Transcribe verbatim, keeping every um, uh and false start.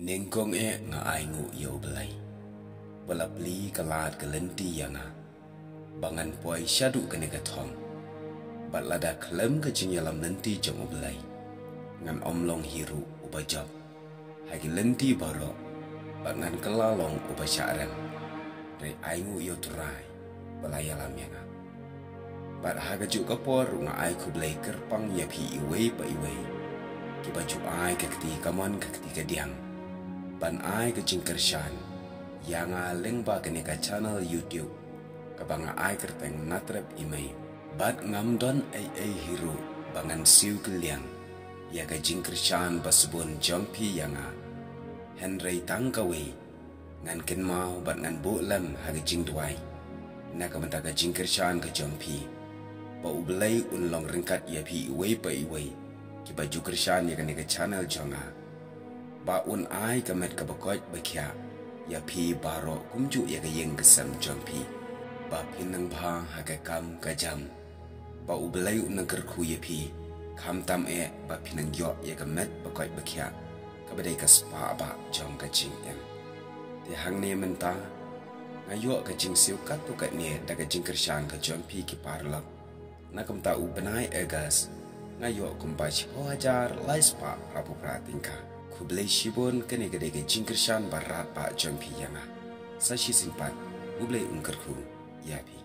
Nyngkong eh nga ainguh ïa U Blei ba la plie ka lad ka lynti ïa nga ba ngan poi shaduh kane ka thong, bad lada khlem ka jingïalam lynti jong U Blei ngan ym long hi ruh uba jop ha ki lynti baroh, bad ngan kylla long uba shah rem. Hynrei ainguh ïa U Trai ba la ïalam ïa nga. Bad ha kajuh ka por ruh nga ai khublei kyrpang ïa phi iwei pa iwei kiba ju ai ka kti kamon ka kti kadiang ban ai ka jingkyrshan ïa nga lyngba kane ka channel YouTube kaba nga ai kyrteng Natrep I Mei. Bad ngam don ei ei hi ruh ba ngan siew kylliang ïa ka jingkyrshan ba sbun jong phi ïa nga, hynrei tang kawei, ngan kynmaw bad ngan buh lem ha ka jingduwai na ka bynta ka jingkyrshan ka jong phi, ba U Blei un long ryngkat ïa phi iwei pa iwei kiba ju kyrshan ïa kane ka channel jong nga, ba un ai ka met kaba koit ba khiah ïa phi baroh kumjuh ïa ka ïing ka sem jong phi, ba phin nang bha ha ka kam ka jam, ba U Blei un nang kyrkhu ïa phi, khamtam eh ba phin nang ïoh ïa ka met ba koit ba khiah kaba dei ka spah bah jong ka jingim. Te hangne mynta nga ïoh ka jingsiew katto katne da ka jingkyrshan ka jong phi ki paralok. Na ka bynta u bnai August nga ïoh kumba shiphew hajar lai spah phra phew phra tyngka. Khublei shibun, kane ka dei ka jingkyrshan ba radbah jong phi ïa nga. Sa shisien pat U Blei un kyrkhu ïa phi.